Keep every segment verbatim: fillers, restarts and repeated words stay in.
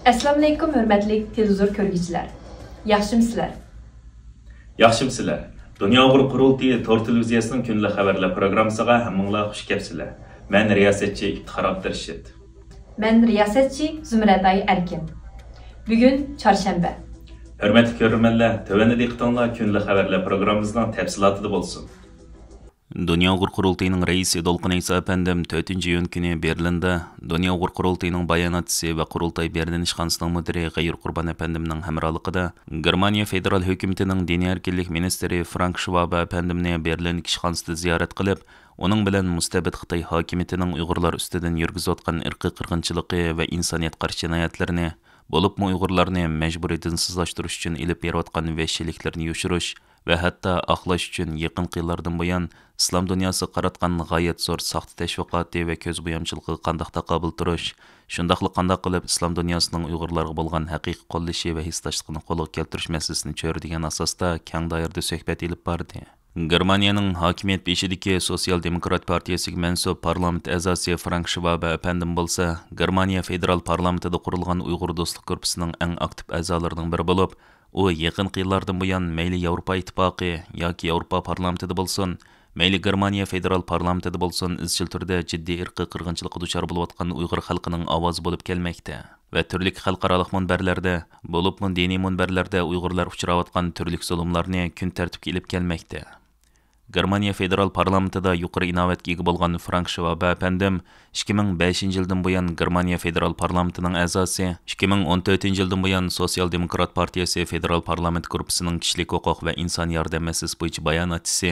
ئەسسالامۇئەلەيكۇم، ھۆرمەتلىك تېلېۋىزور كۆرگۈچىلەر. ياخشىمۇسىلەر؟ ياخشىمۇسىلەر؟ دۇنيا ئۇيغۇر قۇرۇلتىيى تور تېلېۋىزىيەسىنىڭ كۈندىلىك خەۋەرلەر پروگراممىسىغا ھەممىڭلار خۇش كەپسىلەر. مەن رىياسەتچى ئىپتىخار ئابدۇرېشىت. مەن رىياسەتچى زۇمرەتئاي ئەركىن. بۈگۈن چارشەنبە. ھۆرمەتلىك كۆرۈرمەنلەر، تۆۋەندە دىققىتىڭلار كۈندىلىك خەۋەرلەر پروگراممىمىزنىڭ تەپسىلاتىدا بولسۇن. دۇنيا ئۇيغۇر قۇرۇلتىيىنىڭ رەئىسى دولقۇن ئەيسا ئەپەندىم تۆتىنچى ئىيۇن كۈنى بېرلىندا دۇنيا ئۇيغۇر قۇرۇلتىيىنىڭ باياناتچىسى ۋە قۇرۇلتاي بېرلىن ئىشخانىسىنىڭ مۇدىرى غەيۇر قۇربان ئەپەندىمنىڭ ھەمراھلىقىدا گېرمانىيە فېدېرال ھۆكۈمىتىنىڭ دىنىي ئەركىنلىك مىنىستىرى فرانك شۋابە ئەپەندىمنى بېرلىن ئىشخانىسىدا زىيارەت قىلىپ، ئۇنىڭ بىلەن مۇستەبىت خىتاي ھاكىمىيىتىنىڭ ئۇيغۇرلار ئۈستىدىن يۈرگۈزۈۋاتقان ئىرقىي قىرغىنچىلىقى ۋە ئىنسانىيەت قارشى جىنايەتلىرىنى، بولۇپمۇ ئۇيغۇرلارنى مەجبۇرىي دىنسىزلاشتۇرۇش ئۈچۈن ئېلىپ بېرىۋاتقان ۋەھشىيلىكلىرىنى يوشۇرۇش ۋە ھەتتا ئاقلاش ئۈچۈن يېقىنقى يىللاردىن بۇيان ئىسلام دۇنياسىغا قاراتقان غايەت زور ساختا تەشۋىقاتى ۋە كۆز بويامچىلىقىغا قانداق تاقابىل تۇرۇش، شۇنداقلا قانداق قىلىپ ئىسلام دۇنياسىنىڭ ئۇيغۇرلارغا بولغان ھەقىقىي قوللىشى ۋە ھېسداشلىقىنى قولغا كەلتۈرۈش مەسىلىسىنى چۆرىدىگەن ئاساستا كەڭ دائىرىدە سۆھبەت ئېلىپ باردى. گېرمانىيەنىڭ ھاكىمىيەت بېشىدىكى سوتسىيال دېموكرات پارتىيىسىگە مەنسۇپ پارلامېنت ئەزاسى فرانك شۋابە ئەپەندىم بولسا، گېرمانىيە فېدېرال پارلامېنتىدا قۇرۇلغان ئۇيغۇر دوستلۇق گۇرۇپپىسىنىڭ ئەڭ ئاكتىپ ئەزالىرىنىڭ بىرى بولۇپ، ئۇ يېقىنقى يىللاردىن بۇيان مەيلى ياۋروپا ئىتتىپاقى ياكى ياۋروپا پارلامېنتىدا بولسۇن، مەيلى گېرمانىيە فېدېرال پارلامېنتىدا بولسۇن، ئىزچىل تۈردە جىددىي ئىرقىي قىرغىنچىلىققا دۇچار بولۇۋاتقان ئۇيغۇر خەلقىنىڭ ئاۋازى بولۇپ كەلمەكتە. ۋە تۈرلۈك خەلقئارالىق مۇنبەرلەردە، بولۇپمۇ دىنىي مۇنبەرلەردە ئۇيغۇرلار ئۇچراۋاتقان تۈرلۈك زۇلۇملارنى كۈن تەرتىپكە ئېلىپ كەلمەكتە. گېرمانىيە فېدېرال پارلامېنتىدا يۇقىرى ئىناۋەتكە ئىگە بولغان فرانك شۋابە ئەپەندىم ئىككى مىڭ بەشىنچى يىلدىن بۇيان گېرمانىيە فېدېرال پارلامېنتىنىڭ ئەزاسى، ئىككى مىڭ ئون تۆتىنچى يىلدىن بۇيان سوتسىيال دېموكرات پارتىيىسى فېدېرال پارلامېنت گۇرۇپپىسىنىڭ كىشىلىك ھوقۇق ۋە ئىنسان ياردەم مەسىلىسى بويىچە باياناتچىسى،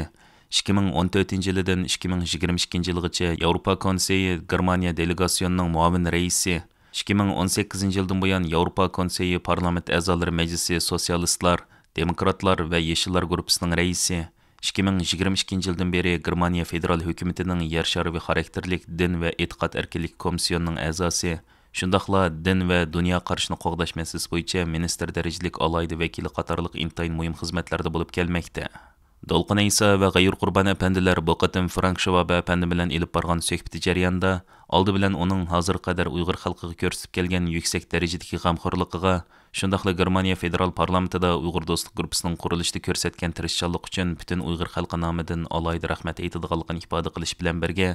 ئىككى مىڭ ئون تۆتىنچى يىلىدىن ئىككى مىڭ يىگىرمە ئىككىنچى يىلغىچە ياۋروپا كونسېيى گېرمانىيە دېلېگاتسىيونىنىڭ مۇئاۋىن رەئىسى، ئىككى مىڭ ئون سەككىزىنچى يىلدىن بۇيان ياۋروپا كونسېيى پارلامېنت ئەزالىرى مەجلىسى سوتسىيالىستلار، دېموكراتلار ۋە يېشىللار گۇرۇپپىسىنىڭ رەئىسى، ئىككى مىڭ يىگىرمە ئىككىنچى يىلدىن بېرى گېرمانىيە فېدېرال ھۆكۈمىتىنىڭ يەر شارى خاراكتېرلىك دىن ۋە ئېتىقاد ئەركىنلىكى كومىسسىيونىنىڭ ئەزاسى، شۇنداقلا دىن ۋە دۇنيا قارىشىنى قوغداش مەسىلىسى بويىچە مىنىستىر دەرىجىلىك ئالاھىدە ۋەكىلى قاتارلىق ئىنتايىن مۇھىم خىزمەتلەردە بولۇپ كەلمەكتە. دولقۇن ئەيسا ۋە غەيۇر قۇربان ئەپەندىلەر بۇ قېتىم فرانك شۋابە ئەپەندى بىلەن ئېلىپ بارغان سۆھبىتى جەريانىدا، ئالدى بىلەن ئۇنىڭ ھازىرغا قەدەر ئۇيغۇر خەلقىگە كۆرسىتىپ كەلگەن يۈكسەك دەرىجىدىكى غەمخورلۇقىغا، شۇنداقلا گېرمانىيە فېدېرال پارلامېنتىدا ئۇيغۇر دوستلۇق گۇرۇپپىسىنىڭ قۇرۇلۇشىدا كۆرسەتكەن تىرىشچانلىقى ئۈچۈن پۈتۈن ئۇيغۇر خەلقى نامىدىن ئالاھىدە رەھمەت ئېيتىدىغانلىقىنى ئىپادە قىلىش بىلەن بىرگە،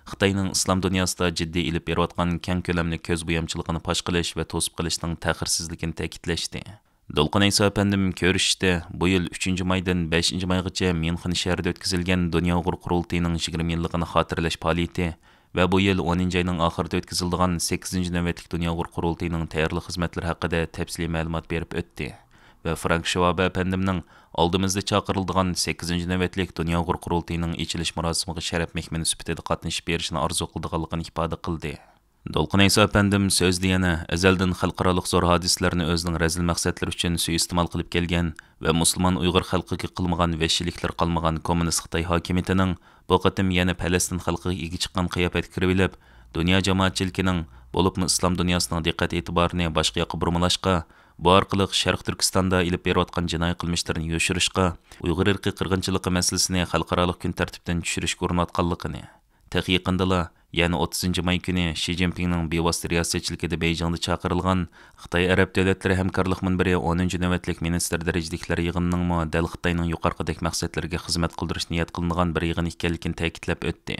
خىتاينىڭ ئىسلام دۇنياسىدا جىددىي ئېلىپ بېرىۋاتقان كەڭ كۆلەملىك كۆز بويامچىلىقىنى پاش قىلىش ۋە توسۇپ قېلىشنىڭ تەخىرسىزلىكىنى تەكىتلەشتى. دولقۇن ئەيسا ئەپەندىم كۆرۈشۈشتە، بۇ يىل ئۈچىنچى مايدىن بەشىنچى مايغىچە ميۇنخېن شەھىرىدە ئۆتكۈزۈلگەن دۇنيا ئۇيغۇر قۇرۇلتىيىنىڭ يىگىرمە يىللىقىنى خاتىرىلەش پائالىيىتى ۋە بۇ يىل ئونىنچى ئاينىڭ ئاخىرىدا ئۆتكۈزۈلىدىغان سەككىزىنچى نۆۋەتلىك دۇنيا ئۇيغۇر قۇرۇلتىيىنىڭ تەييارلىق خىزمەتلىرى ھەققىدە تەپسىلىي مەلۇمات بېرىپ ئۆتتى ۋە فرانك شۋابە ئەپەندىمنىڭ ئالدىمىزدا چاقىرىلىدىغان سەككىزىنچى نۆۋەتلىك دۇنيا ئۇيغۇر قۇرۇلتىيىنىڭ ئېچىلىش مۇراسىمىغا شەرەپ مېھمىنى سۈپىتىدە قاتنىشىپ بېرىشىنى ئارزۇ قىلىدىغانلىقىنى ئىپادە قىلدى. دولقۇن ئەيسا ئەپەندىم سۆزىدە يەنە ئەزەلدىن خەلقئارالىق زور ھادىسىلەرنى ئۆزىنىڭ رەزىل مەقسەتلىرى ئۈچۈن سۇيىئىستېمال قىلىپ كەلگەن ۋە مۇسۇلمان ئۇيغۇر خەلقىگە قىلمىغان ۋەھشىيلىكلىرى قالمىغان كوممۇنىست خىتاي ھاكىمىيىتىنىڭ بۇ قېتىم يەنە پەلەستىن خەلقىگە ئىگە چىققان قىياپەتكە كىرىۋېلىپ، دۇنيا جامائەتچىلىكىنىڭ، بولۇپمۇ ئىسلام دۇنياسىنىڭ دىققەت ئېتىبارىنى باشقا ياققا بۇرمىلاشقا، بۇ ئارقىلىق شەرقىي تۈركىستاندا ئېلىپ بېرىۋاتقان جىنايى قىلمىشلىرىنى يوشۇرۇشقا، ئۇيغۇر ئىرقىي قىرغىنچىلىقى مەسىلىسىنى خەلقئارالىق كۈن تەرتىپتىن چۈشۈرۈشكە ئۇرۇنۇۋاتقانلىقىنى، تېخى يېقىندىلا، يەنى ئوتتۇزىنچى ماي كۈنى شى جىنپىڭنىڭ بىۋاسىتە رىياسەتچىلىكىدە بېيجىڭدا چاقىرىلغان خىتاي ئەرەب دۆلەتلىرى ھەمكارلىق مۇنبىرى ئونىنچى نۆۋەتلىك مىنىستىر دەرىجىلىكلەر يىغىنىنىڭمۇ دەل خىتاينىڭ يۇقىرىقىدەك مەقسەتلىرىگە خىزمەت قىلدۇرۇش نىيەت قىلىنغان بىر يىغىن ئىكەنلىكىنى تەكىتلەپ ئۆتتى.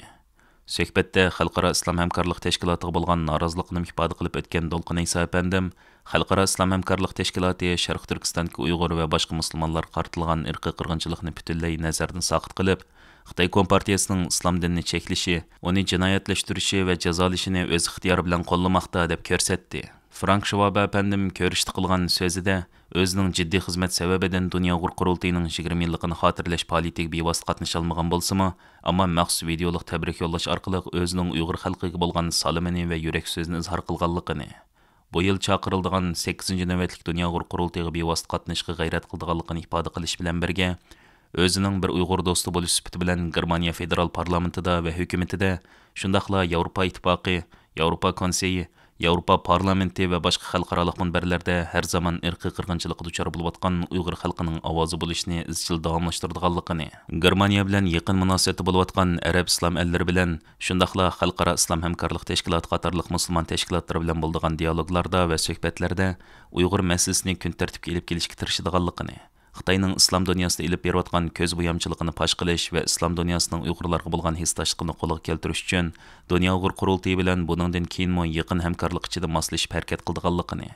سۆھبەتتە خەلقئارا ئىسلام ھەمكارلىق تەشكىلاتىغا بولغان نارازىلىقىنىمۇ ئىپادە قىلىپ ئۆتكەن دولقۇن ئەيسا ئەپەندىم، خەلقئارا ئىسلام ھەمكارلىق تەشكىلاتى شەرقىي تۈركىستاندىكى ئۇيغۇر ۋە باشقا مۇسۇلمانلارغا قارىتىلغان ئىرقىي قىرغىنچىلىقنى پۈتۈنلەي نەزەردىن ساقىت قىلىپ، خىتاي كومپارتىيىسىنىڭ ئىسلام دىنىنى چەكلىشى، ئۇنى جىنايەتلەشتۈرۈشى ۋە جازالىشىنى ئۆز ئىختىيارى بىلەن قوللىماقتا، دەپ كۆرسەتتى. فرانك شۋابە ئەپەندىم كۆرۈشتە قىلغان سۆزىدە، ئۆزىنىڭ جىددىي خىزمەت سەۋەبىدىن دۇنيا ئۇيغۇر قۇرۇلتىيىنىڭ يىگىرمە يىللىقىنى خاتىرىلەش پائالىيىتىگە بىۋاسىتە قاتنىشالمىغان بولسىمۇ، ئەمما مەخسۇس ۋىدېئولۇق تەبرىك يوللاش ئارقىلىق ئۆزىنىڭ ئۇيغۇر خەلقىگە بولغان سالىمىنى ۋە يۈرەك سۆزىنى ئىزھار قىلغانلىقىنى، بۇ يىل چاقىرىلىدىغان سەككىزىنچى نۆۋەتلىك دۇنيا ئۇيغۇر قۇرۇلتىيىغا بىۋاسىتە قاتنىشىشقا غەيرەت قىلىدىغانلىقىنى ئىپادە قىلىش بىلەن بىرگە، ئۆزىنىڭ بىر ئۇيغۇر دوستى بولۇش سۈپىتى بىلەن گېرمانىيە فېدېرال پارلامېنتىدا ۋە ھۆكۈمىتىدە، شۇنداقلا ياۋروپا ئىتتىپاقى، ياۋروپا كونسېيى، ياۋروپا پارلامېنتى ۋە باشقا خەلقئارالىق مۇنبەرلەردە ھەر زامان ئىرقىي قىرغىنچىلىققا دۇچار بولۇۋاتقان ئۇيغۇر خەلقىنىڭ ئاۋازى بولۇشنى ئىزچىل داۋاملاشتۇرىدىغانلىقىنى، گېرمانىيە بىلەن يېقىن مۇناسىۋەتتە بولۇۋاتقان ئەرەب ئىسلام ئەللىرى بىلەن، شۇنداقلا خەلقئارا ئىسلام ھەمكارلىق تەشكىلاتى قاتارلىق مۇسۇلمان تەشكىلاتلىرى بىلەن بولىدىغان دىيالوگلاردا ۋە سۆھبەتلەردە ئۇيغۇر مەسىلىسىنى كۈن تەرتىپكە ئېلىپ كېلىشكە تىرىشىدىغانلىقىنى، خىتاينىڭ ئىسلام دۇنياسىدا ئېلىپ بېرىۋاتقان كۆز بويامچىلىقىنى پاش قىلىش ۋە ئىسلام دۇنياسىنىڭ ئۇيغۇرلارغا بولغان ھېسداشلىقىنى قولغا كەلتۈرۈش ئۈچۈن دۇنيا ئۇيغۇر قۇرۇلتىيى بىلەن بۇنىڭدىن كېيىنمۇ يېقىن ھەمكارلىق ئىچىدە ماسلىشىپ ھەرىكەت قىلىدىغانلىقىنى،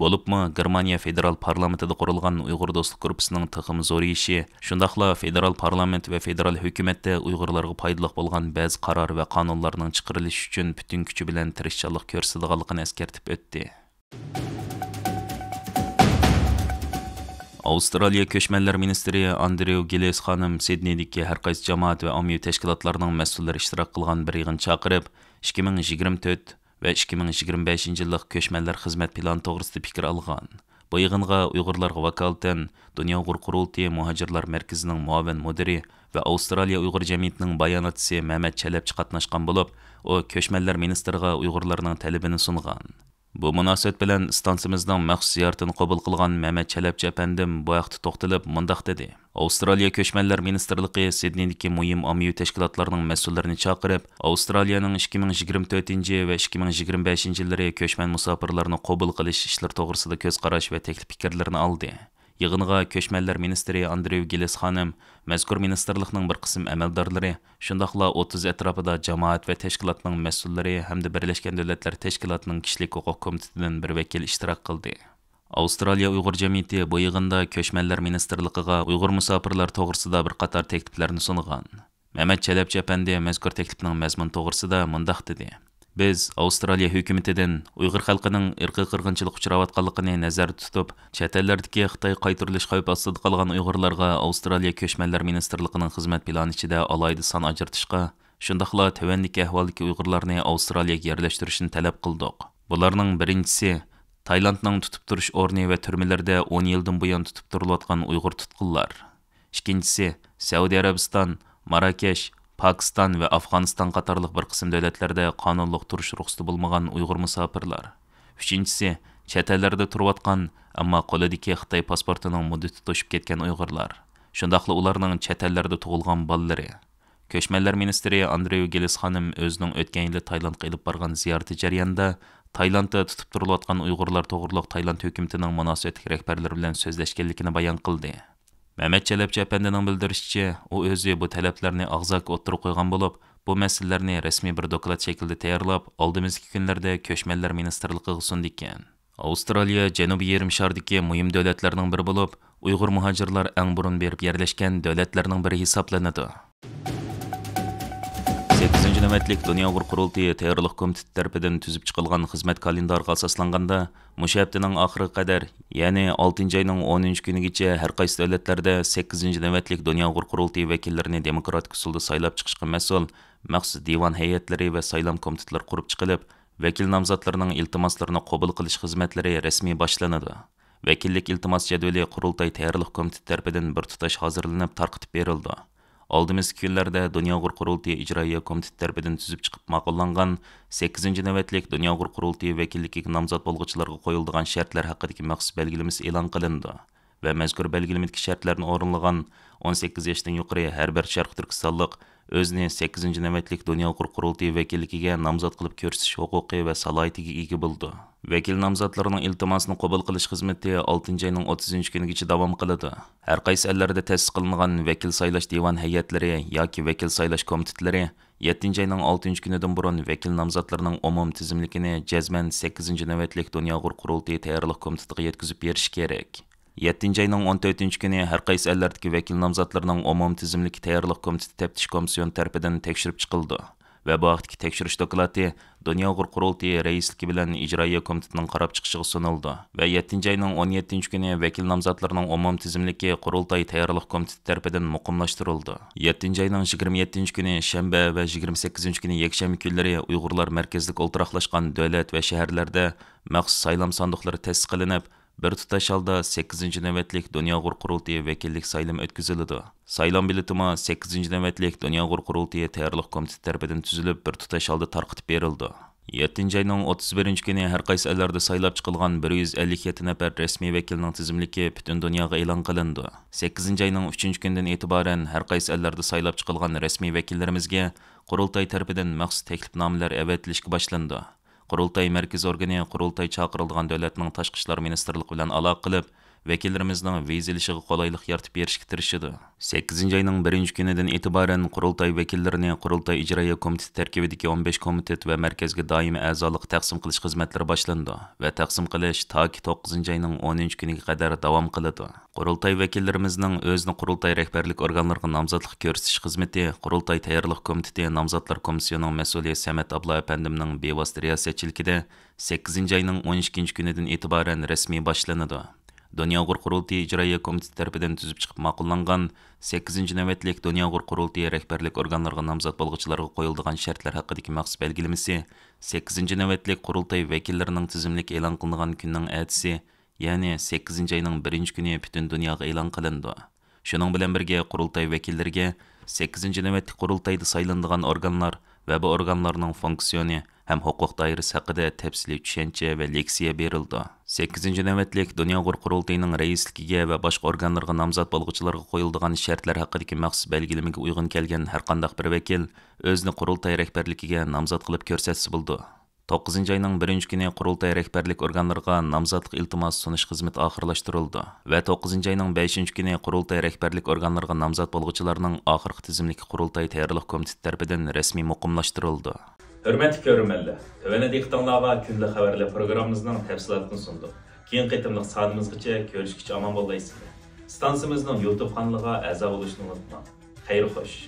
بولۇپمۇ گېرمانىيە فېدېرال پارلامېنتىدا قۇرۇلغان ئۇيغۇر دوستلۇق گۇرۇپپىسىنىڭ تېخىمۇ زورىيىشى، شۇنداقلا فېدېرال پارلامېنت ۋە فېدېرال ھۆكۈمەتتە ئۇيغۇرلارغا پايدىلىق بولغان بەزى قارار ۋە قانۇنلارنىڭ چىقىرىلىشى ئۈچۈن پۈتۈن كۈچى بىلەن تىرىشچانلىق كۆرسىتىدىغانلىقىنى ئەسكەرتىپ ئۆتتى. ئاۋسترالىيە كۆچمەنلەر مىنىستىرى ئاندريۇ گىلېس خانىم سىدنېيدىكى ھەرقايسى جامائەت ۋە ئاممىۋى تەشكىلاتلارنىڭ مەسئۇللىرى ئىشتىراك قىلغان بىر يىغىن چاقىرىپ، ئىككى مىڭ يىگىرمە تۆت ۋە ئىككى مىڭ يىگىرمە بەشىنچى يىللىق كۆچمەنلەر خىزمەت پىلانى توغرىسىدا پىكىر ئالغان. بۇ يىغىنغا ئۇيغۇرلارغا ۋاكالىتەن دۇنيا ئۇيغۇر قۇرۇلتىيى مۇھاجىرلار مەركىزىنىڭ مۇئاۋىن مۇدىرى ۋە ئاۋسترالىيە ئۇيغۇر جەمئىيىتىنىڭ باياناتچىسى مەمەت چەلەپچى قاتناشقان بولۇپ، ئۇ كۆچمەنلەر مىنىستىرىغا ئۇيغۇرلارنىڭ تەلىپىنى سۇنغان. بۇ مۇناسىۋەت بىلەن ئىستانسىمىزنىڭ مەخسۇس زىيارىتىنى قوبۇل قىلغان مەمەت چەلەپچى ئەپەندىم بۇ ھەقتە توختىلىپ مۇنداق دېدى: ئاۋسترالىيە كۆچمەنلەر مىنىستىرلىقى سىدنېيدىكى مۇھىم ئاممىۋى تەشكىلاتلارنىڭ مەسئۇللىرىنى چاقىرىپ، ئاۋسترالىيەنىڭ ئىككى مىڭ يىگىرمە تۆتىنچى ۋە ئىككى مىڭ يىگىرمە بەشىنچى يىللىرى كۆچمەن مۇساپىرلارنى قوبۇل قىلىش ئىشلىرى توغرىسىدا كۆز قاراش ۋە تەكلىپ پىكىرلىرىنى ئالدى. يىغىنغا كۆچمەنلەر مىنىستىرى ئاندرېۋ گىلېس خانىم، مەزكۇر مىنىستىرلىقنىڭ بىر قىسىم ئەمەلدارلىرى، شۇنداقلا ئوتتۇز ئەتراپىدا جامائەت ۋە تەشكىلاتنىڭ مەسئۇللىرى ھەمدە بىرلەشكەن دۆلەتلەر تەشكىلاتىنىڭ كىشىلىك ھوقۇق كومىتېتىدىن بىر ۋەكىل ئىشتىراك قىلدى. ئاۋسترالىيە ئۇيغۇر جەمئىيىتى بۇ يىغىندا كۆچمەنلەر مىنىستىرلىقىغا ئۇيغۇر مۇساپىرلار توغرىسىدا بىر قاتار تەكلىپلەرنى سۇنغان. مەمەت چەلەپچى ئەپەندى مەزكۇر تەكلىپنىڭ مەزمۇنى توغرىسىدا مۇنداق دېدى: بىز ئاۋسترالىيە ھۆكۈمىتىدىن ئۇيغۇر خەلقىنىڭ ئىرقىي قىرغىنچىلىققا ئۇچراۋاتقانلىقىنى نەزەردە تۇتۇپ، چەت ئەللەردىكى خىتاي قايتۇرۇلۇش خەۋپى ئاستىدا قالغان ئۇيغۇرلارغا ئاۋسترالىيە كۆچمەنلەر مىنىستىرلىقىنىڭ خىزمەت پىلانى ئىچىدە ئالاھىدە سان ئاجرىتىشقا، شۇنداقلا تۆۋەندىكى ئەھۋالدىكى ئۇيغۇرلارنى ئاۋسترالىيەگە يەرلەشتۈرۈشنى تەلەپ قىلدۇق. بۇلارنىڭ بىرىنچىسى، تايلاندنىڭ تۇتۇپ تۇرۇش ئورنى ۋە تۈرمىلىرىدە ئون يىلدىن بۇيان تۇتۇپ تۇرۇلۇۋاتقان ئۇيغۇر تۇتقۇنلار. ئىككىنچىسى، سەئۇدى ئەرەبىستان، ماراكەش، پاكىستان ۋە ئافغانىستان قاتارلىق بىر قىسىم دۆلەتلەردە قانۇنلۇق تۇرۇش رۇخسىتى بولمىغان ئۇيغۇر مۇساپىرلار. ئۈچىنچىسى، چەت ئەللەردە تۇرۇۋاتقان، ئەمما قولىدىكى خىتاي پاسپورتىنىڭ مۇددىتى توشۇپ كەتكەن ئۇيغۇرلار. شۇنداقلا ئۇلارنىڭ چەت ئەللەردە تۇغۇلغان بالىلىرى. كۆچمەنلەر مىنىستىرى ئاندرېۋ گېلىس خانىم ئۆزىنىڭ ئۆتكەن يىلى تايلاندقا ئېلىپ بارغان زىيارىتى جەريانىدا تايلاندتا تۇتۇپ تۇرۇلۇۋاتقان ئۇيغۇرلار توغرۇلۇق تايلاند ھۆكۈمىتىنىڭ مۇناسىۋەتلىك رەھبەرلىرى بىلەن سۆزلەشكەنلىكىنى بايان قىلدى. مەمەت چەلەپچى ئەپەندىنىڭ بىلدۈرۈشىچە، ئۇ ئۆزى بۇ تەلەپلەرنى ئاغزاكى ئوتتۇرىغا قويغان بولۇپ، بۇ مەسىلىلەرنى رەسمىي بىر دوكلات شەكلىدە تەييارلاپ، ئالدىمىزدىكى كۈنلەردە كۆچمەنلەر مىنىستىرلىقىغا سۇندىكەن. ئاۋسترالىيە جەنۇبىي يېرىم شاردىكى مۇھىم دۆلەتلەرنىڭ بىرى بولۇپ، ئۇيغۇر مۇھاجىرلار ئەڭ بۇرۇن بېرىپ يەرلەشكەن دۆلەتلەرنىڭ بىرى ھېسابلىنىدۇ. سەككىزىنچى نۆۋەتلىك دۇنيا ئۇيغۇر قۇرۇلتىيى تەييارلىق كومىتېتى تەرىپىدىن تۈزۈپ چىقىلغان خىزمەت كالېندارىغا ئاساسلانغاندا، مۇشۇ ھەپتىنىڭ ئاخىرىغا قەدەر، يەنى ئالتىنچى ئاينىڭ ئونىنچى كۈنىگىچە ھەر قايسى دۆلەتلەردە سەككىزىنچى نۆۋەتلىك دۇنيا ئۇيغۇر قۇرۇلتىيى ۋەكىللىرىنى دېموكراتىك ئۇسۇلدا سايلاپ چىقىشقا مەسئۇل مەخسۇس دىۋان ھەيئەتلىرى ۋە سايلام كومىتېتلىرى قۇرۇپ چىقىلىپ، ۋەكىل نامزاتلىرىنىڭ ئىلتىماسلىرىنى قوبۇل قىلىش خىزمەتلىرى رەسمىي باشلىنىدۇ. ۋەكىللىك ئىلتىماس جەدۋىلى قۇرۇلتاي تەييارلىق كومىتېتى تەرىپىدىن بىر تۇتاش ھازىرلىنىپ تارقىتىپ بېرىلىدۇ. ئالدىمىزدىكى كۈنلەردە دۇنيا ئۇيغۇر قۇرۇلتىيى ئىجرائىيە كومىتېتى تەرىپىدىن تۈزۈپ چىقىپ ماقۇللانغان سەككىزىنچى نۆۋەتلىك دۇنيا ئۇيغۇر قۇرۇلتىيى ۋەكىللىكىگە نامزات بولغۇچىلارغا قويۇلىدىغان شەرتلەر ھەققىدىكى مەخسۇس بەلگىلىمىسى ئېلان قىلىنىدۇ ۋە مەزكۇر بەلگىلىمىدىكى شەرتلەرنى ئورۇنلىغان ئون سەككىز ياشتىن يۇقىرى ھەر بىر شەرقىي تۈركىستانلىق ئۆزىنى سەككىزىنچى نۆۋەتلىك دۇنيا ئۇيغۇر قۇرۇلتىيى ۋەكىللىكىگە نامزات قىلىپ كۆرسىتىش ھوقۇقى ۋە سالاھىيىتىگە ئىگە بولىدۇ. ۋەكىل نامزاتلىرىنىڭ ئىلتىماسىنى قوبۇل قىلىش خىزمىتى ئالتىنچى ئاينىڭ ئوتتۇزىنچى كۈنىگىچە داۋام قىلىدۇ. ھەر قايسى ئەللەردە تەسىس قىلىنغان ۋەكىل سايلاش دىۋان ھەيئەتلىرى ياكى ۋەكىل سايلاش كومىتېتلىرى يەتتىنچى ئاينىڭ ئالتىنچى كۈنىدىن بۇرۇن ۋەكىل نامزاتلىرىنىڭ ئومۇمىي تىزىملىكىنى جەزمەن سەككىزىنچى نۆۋەتلىك دۇنيا ئۇيغۇر قۇرۇلتىيى تەييارلىق كومىتېتىغا يەتكۈزۈپ بېرىشى كېرەك. يەتتىنچى ئاينىڭ ئون تۆتىنچى كۈنى ھەر قايسى ئەللەردىكى ۋەكىل نامزاتلىرىنىڭ ئومۇمىي تىزىملىكى تەييارلىق كومىتېتى تەپتىش كومىسسىيونى تەرىپىدىن تەكشۈرۈپ چىقىلىدۇ ۋە بۇ ھەقتىكى تەكشۈرۈش دوكلاتى دۇنيا ئۇيغۇر قۇرۇلتىيى رەئىسلىكى بىلەن ئىجرائىيە كومىتېتىنىڭ قاراپ چىقىشىغا سۇنۇلىدۇ ۋە يەتتىنچى ئاينىڭ ئون يەتتىنچى كۈنى ۋەكىل نامزاتلىرىنىڭ ئومۇمىي تىزىملىكى قۇرۇلتاي تەييارلىق كومىتېتى تەرىپىدىن مۇقىملاشتۇرۇلىدۇ. يەتتىنچى ئاينىڭ يىگىرمە يەتتىنچى كۈنى شەنبە ۋە يىگىرمە سەككىزىنچى كۈنى يەكشەنبە كۈنلىرى ئۇيغۇرلار مەركەزلىك ئولتۇراقلاشقان دۆلەت ۋە شەھەرلەردە مەخسۇس سايلام ساندۇقلىرى تەسىس قىلىنىپ، بىر تۇتاش ھالدا سەككىزىنچى نۆۋەتلىك دۇنيا ئۇيغۇر قۇرۇلتىيى ۋەكىللىك سايلىمى ئۆتكۈزۈلىدۇ. سايلام بېلىتىمۇ سەككىزىنچى نۆۋەتلىك دۇنيا ئۇيغۇر قۇرۇلتىيى تەييارلىق كومىتېتى تەرىپىدىن تۈزۈلۈپ، بىر تۇتاش ھالدا تارقىتىپ بېرىلىدۇ. يەتتىنچى ئاينىڭ ئوتتۇز بىرىنچى كۈنى ھەر قايسى ئەللەردە سايلاپ چىقىلغان بىر يۈز ئەللىك يەتتە نەپەر رەسمىي ۋەكىلنىڭ تىزىملىكى پۈتۈن دۇنياغا ئېلان قىلىنىدۇ. سەككىزىنچى ئاينىڭ ئۈچىنچى كۈنىدىن ئېتىبارەن ھەر قايسى ئەللەردە سايلاپ چىقىلغان رەسمىي ۋەكىللىرىمىزگە قۇرۇلتاي تەرىپىدىن مەخسۇس تەكلىپنامىلەر ئەۋەتىلىشكە باشلىنىدۇ. قۇرۇلتاي مەركىزىي ئورگىنى قۇرۇلتاي چاقىرىلىدىغان دۆلەتنىڭ تاشقى ئىشلار مىنىستىرلىقى بىلەن ئالاقە قىلىپ، ۋەكىللىرىمىزنىڭ ۋىزا ئېلىشىغا قولايلىق يارىتىپ بېرىشكە تىرىشىدۇ. سەككىزىنچى ئاينىڭ بىرىنچى كۈنىدىن ئېتىبارەن قۇرۇلتاي ۋەكىللىرىنى قۇرۇلتاي ئىجرائىيە كومىتېتى تەركىبىدىكى ئون بەش كومىتېت ۋە مەركەزگە دائىمىي ئەزالىققا تەقسىم قىلىش خىزمەتلىرى باشلىنىدۇ ۋە تەقسىم قىلىش تاكى توققۇزىنچى ئاينىڭ ئونىنچى كۈنىگە قەدەر داۋام قىلىدۇ. قۇرۇلتاي ۋەكىللىرىمىزنىڭ ئۆزىنى قۇرۇلتاي رەھبەرلىك ئورگانلىرىغا نامزاتلىق كۆرسىتىش خىزمىتى قۇرۇلتاي تەييارلىق كومىتېتى نامزاتلار كومىسسىيىنىڭ مەسئۇلى سەمەت ئابلا ئەپەندىمنىڭ بىۋاسىتە رىياسەتچىلىكىدە سەككىزىنچى ئاينىڭ ئون ئىككىنچى كۈنىدىن ئېتىبارەن رەسمىي باشلىنىدۇ. دۇنيا ئۇيغۇر قۇرۇلتىيى ئىجرائىيە كومىتېتى تەرىپىدىن تۈزۈپ چىقىپ ماقۇللانغان سەككىزىنچى نۆۋەتلىك دۇنيا ئۇيغۇر قۇرۇلتىيى رەھبەرلىك ئورگانلىرىغا نامزات بولغۇچىلارغا قويۇلىدىغان شەرتلەر ھەققىدىكى مەخسۇس بەلگىلىمىسى سەككىزىنچى نۆۋەتلىك قۇرۇلتاي ۋەكىللىرىنىڭ تىزىملىكى ئېلان قىلىنغان كۈننىڭ ئەتىسى، يەنى سەككىزىنچى ئاينىڭ بىرىنچى كۈنى پۈتۈن دۇنياغا ئېلان قىلىنىدۇ. شۇنىڭ بىلەن بىرگە، قۇرۇلتاي ۋەكىللىرىگە سەككىزىنچى نۆۋەتلىك قۇرۇلتايدا سايلىنىدىغان ئورگانلار ۋە بۇ ئورگانلارنىڭ فۇنكسىيونى ھەم ھوقۇق دائىرىسى ھەققىدە تەپسىلىي چۈشەنچە ۋە لېكسىيە بېرىلىدۇ. سەككىزىنچى نۆۋەتلىك دۇنيا ئۇيغۇر قۇرۇلتىيىنىڭ رەئىسلىكىگە ۋە باشقا ئورگانلارغا نامزات بولغۇچىلارغا قويۇلىدىغان شەرتلەر ھەققىدىكى مەخسۇس بەلگىلىمىگە ئۇيغۇن كەلگەن ھەرقانداق بىر ۋەكىل ئۆزىنى قۇرۇلتاي رەھبەرلىكىگە نامزات قىلىپ كۆرسەتسە بولىدۇ. توققۇزىنچى ئاينىڭ بىرىنچى كۈنى قۇرۇلتاي رەھبەرلىك ئورگانلىرىغا نامزاتلىق ئىلتىماسى سۇنۇش خىزمىتى ئاخىرلاشتۇرۇلىدۇ ۋە توققۇزىنچى ئاينىڭ بەشىنچى كۈنى قۇرۇلتاي رەھبەرلىك ئورگانلىرىغا نامزات بولغۇچىلارنىڭ ئاخىرقى تىزىملىكى قۇرۇلتاي تەييارلىق كومىتېتى تەرىپىدىن رەسمىي مۇقىملاشتۇرۇلىدۇ. ھۆرمەتلىك كۆرۈرمەنلەر، تۆۋەندە دىققىتىڭلارغا كۈندىلىك خەۋەرلەر پروگراممىمىزنىڭ تەپسىلاتىنى سۇندۇق. كېيىنكى قېتىملىق سانىمىزغىچە كۆرۈشكىچە ئامان بولايسىلەر. ئىستانسىمىزنىڭ يۇتۇب قانىلىغا ئەزا بولۇشنى ئۇنتۇماڭ. خەير خوش.